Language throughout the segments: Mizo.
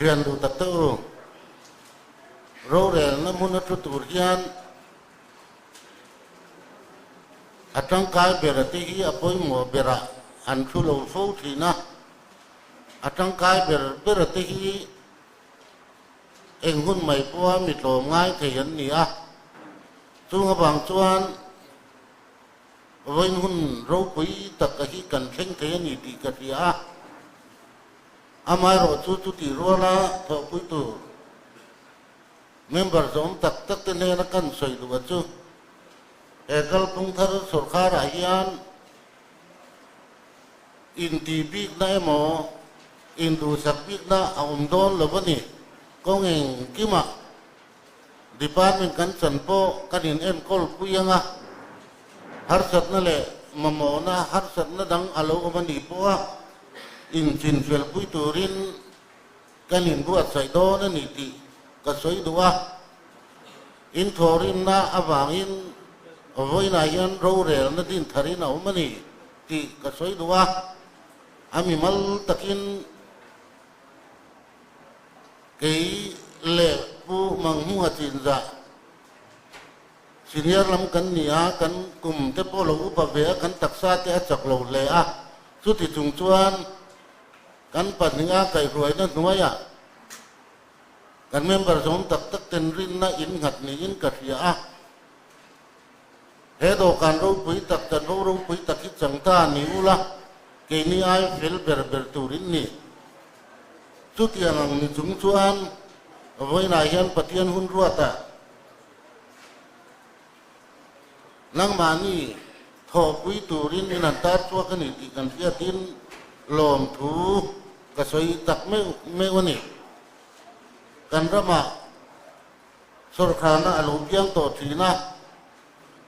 Thian duh tak te u, rorelna hmun a thu tur hian a tangkai ber a te hi a pawimawh berah an thu lo fo thin a, a tangkai ber ber a te hi eng hun mai pawha mi tlawm ngai thei an ni a, chung avang chuan vawiin hun ropui tak a hi kan thleng thei a ni tih ka hria a. Amaherawhchu chutih ruala thawhpui tur member zawm tak tak te hnena kan sawi duh a chu he kalphung thar sawrkharah hian intih bikna emaw induhsak bikna a awm dawn lo a ni. Kawng engkimah department kan chan pawh kan in enkawl pui anga harsatna leh mamawhna harsatna dang a lo awm a nih pawha inchinfel pui turin kan inbuatsaih dawn a ni tih ka sawi duh a. Inthawhrimna avangin vawiinah hian rorelna din tharin a awm a ni tih ka sawi duh a. A mimal takin Kei leh Pu Manghmunga Chinzah senior lam kan ni a, kan kum te pawh lo upa ve a, kan taksa te a chak lo hle a. Chuti chung chuan kan pahniha kaihhruaina hnuaiah kan member zawm tak tak ten rinna innghat niin ka hria a. He dawhkan ropui tak, chanvo ropui tak hi changta ni ula, keini ai fel ber ber tur in ni. Chutiang ang ni chung chuan vawiinah hian Pathian hun ruatah nangmahni thawhpui turin in han tar chhuak a ni tih kan hriatin lawmthu ka sawi tak meuh meuh a ni. Kan ramah sawrkharna a lo piang tawh thin a,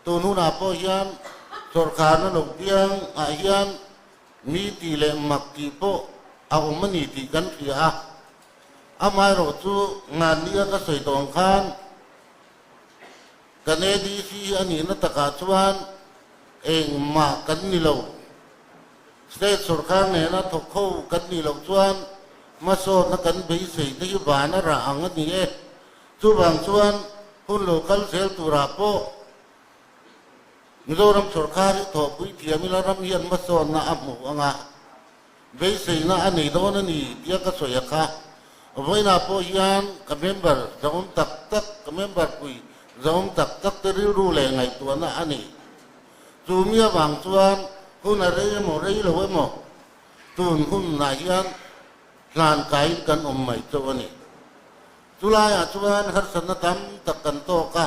tun hunah pawh hian sawrkharna lo piang ah hian Mi tih leh mak tih pawh a awm a ni tih kan hria a, amaherawh chu ngannia ka sawi tawh ang khan kan ADC hi a nihna takah chuan engmah kan ni lo. State sorkar nena thawk ho kan nih loh chuan hmasawtna kan beisei te hi van a rah ang a ni e. Chuvang chuan hun lo kal zel turah pawh Mizoram sorkar hi thawhpui thiam ila ram hian hmasawnna a hmuh ang a, beiseina a nei dawn a ni tia ka sawi a kha. Vawiinah pawh hian ka member zahawm tak tak, ka member pui zahawm tak tak te rilru leh ngaihtuahna a ni. Chu mi avang chuan hun a rei emaw rei lo emaw tun hunah hian hlan kaiin kan awm mai chauh a ni. Chulaiah chuan harsatna tam tak kan tawk a.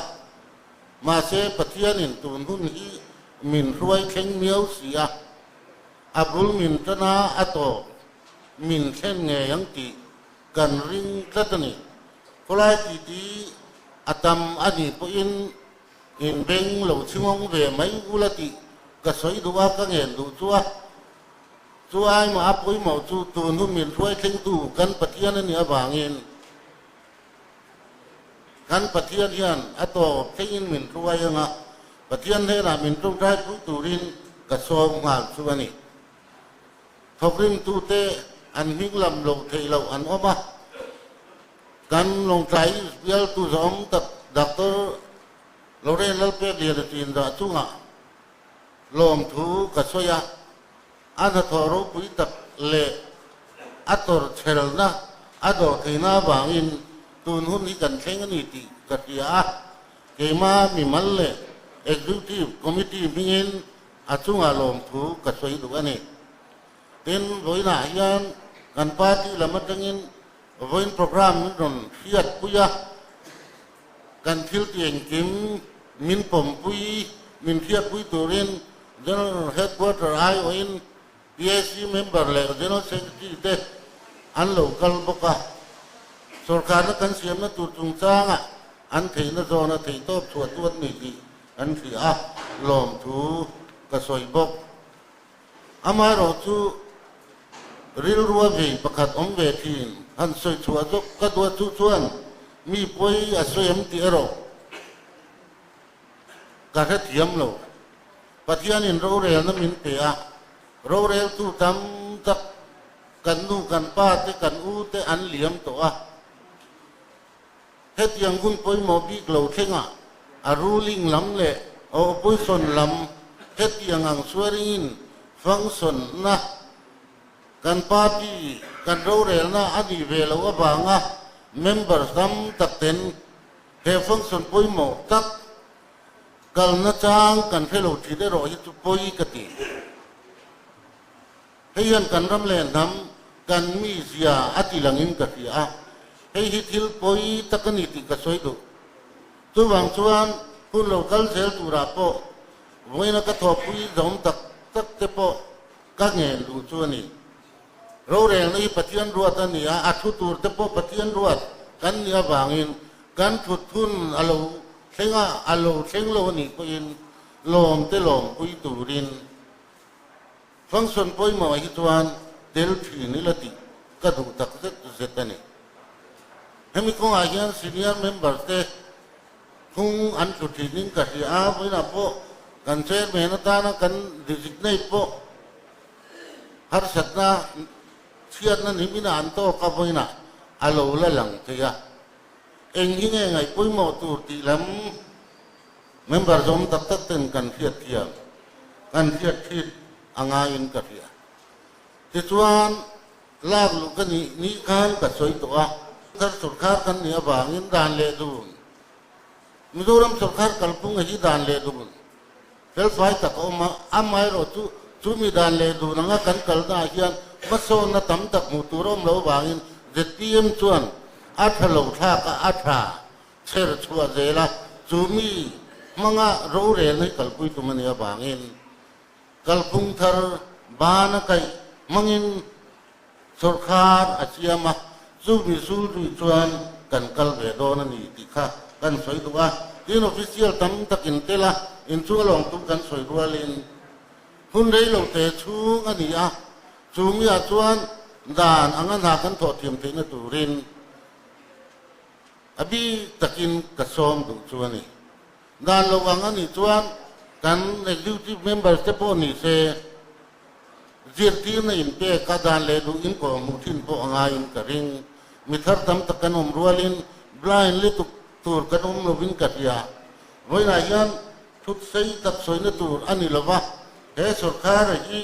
Mahse, Pathianin tun hun hi min hruai thleng miau si a, a bul min tan a, a tawp min thlen ngei ang tih kan ring tlat a ni. Khawlai titi a tam a nih pawhin inbeng lo chhingawng ve mai ula tih ka sawi duh a, ka ngen duh chu a. Chu aimah a pawimawh chu tun hun min hruai thlengtu kan Pathian a nih avangin, Kan Pathian hian a tawp thlengin min hruai ang a, Pathian hnenah min tawngtai pui turin ka sawm nghal chu a ni. Thawkrimtute an hming lam loh theih loh an awm a, kan Lawngtlai bialtu zawm tak Doctor Lorraine Lalpekliana Chinzah chungah lawmthu ka sawi a, a hnathawh ropui tak leh a tawrhchelna a dawh theihna avangin tun hun hi kan thleng a ni tih ka hria a, keima mimal leh Executive Committee hmingin a chungah lawmthu ka sawi duh a ni. Tin, vawiinah hian kan party lam atangin vawiin programme min rawn hriatpui a, kan thil ti engkim min pawmpui, min hriatpui turin General Headquarter aiawhin PAC member leh General Secretary te an lo kal bawk a. Sorkarna kan siamna tur chungchangah an theihna zawna theihtawp chhuah tu an ni tih an hria a, lawmthu ka sawi bawk. Amaherawhchu rilrua vei pakhat awm ve thin han sawi chhuah zawk ka duat chu chuan mi pawi a sawi em tih erawh ka hrethiam lo. Pathianin rorelna min pe a, roreltu tam tak. Kan nu kan pa te kan u te an liam tawh a. Hetiang hun pawimawh bik lo thlengah a ruling lam leh a opposition lam hetiang ang swearing in function na kan party kan rorelna a nih ve loh avanga members tam tak ten he function pawimawh tak kalna chang kan hre lo thin erawh hi chu pawi ka ti. Hei hian kan ram leh hnam kan mizia a ti langin ka hria a, hei hi thil pawi tak a ni tih ka sawi duh. Chuvang chuan hun lo kal zel turah pawh vawiina ka thawhpui zawm tak tak te pawh ka ngen duh chu a ni. Rorelna hi Pathian ruat a ni a, a thu tur te pawh Pathian ruat kan nih avangin kan thut hun a lo thleng a, a lo thleng lo a nih pawhin lawm te lawmpui turin Function pawimawh hi chuan tel thin ila tih ka duh tak zet zet a ni. Hemi kawngah hian senior member te phung an tlu thinin ka hria a, vawiinah pawh kan chairman atana kan designate pawh harsatna chhiatna nimin ah an tawk a, vawiinah a lo la lang thei a. Eng hi nge ngaih pawimawh tur tih lam Member zawm tak tak ten kan hriat thiam, kan hriat thit a ngaiin ka hria. Tichuan, lak luh ka nih ni khan ka sawi tawh a. Thar sawrkhar kan nih avangin dan leh dun, Mizoram sawrkhar kalphung hi dan leh dun felfai tak a awm a, amaherawh chu chumi dan leh dun anga kan kalnaah hian hmasawnna tam tak hmuh tur a awm loh avangin zpm chuan a tha lo thlak a, a tha Chher chhuah zela chu mi hmanga rorelna hi kalpui tum a nih avangin kalphung thar bana kaih hmangin sawrkhar a siam a, chu mi sulzui chuan kan kal ve dawn a ni tih kha kan sawi duh a. Tin, official tam tak in tel a, inchung a lawngtu kan sawi rualin hun rei lo te chhung a ni a, chu miah chuan dan anga hna kan thawh thiam theihna turin A bik takin ka sawm duh chu a ni. Dan lo ang a nih chuan kan executive members te pawh ni se zirtirna inpek a dan leh duh inkawh hmuh thin pawh a ngaiin ka ring. Mi thar tam tak kan awm rualin blind lutuk tur kan awm lovin ka hria. Vawiinah hian thut sei tak sawina tur a ni lova, he sawrkhara hi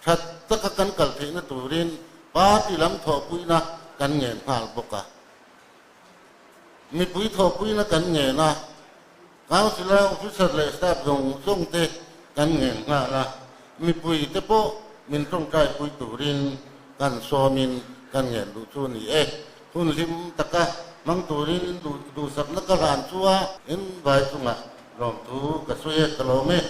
that taka kan kal theihna turin party lam thawhpuina kan ngen nghal bawk a. Mipui thawhpuina kan ngen a, Council-a officer leh staff zawng zawng te kan ngen nghal a, mipui te pawh min tawngtaipui turin kan sawmin kan ngen duh chu a ni e. Hun hlim taka hmang turin duhsakna ka hlan chu a, in vai chungah lawmthu ka sawi e, ka lawm e.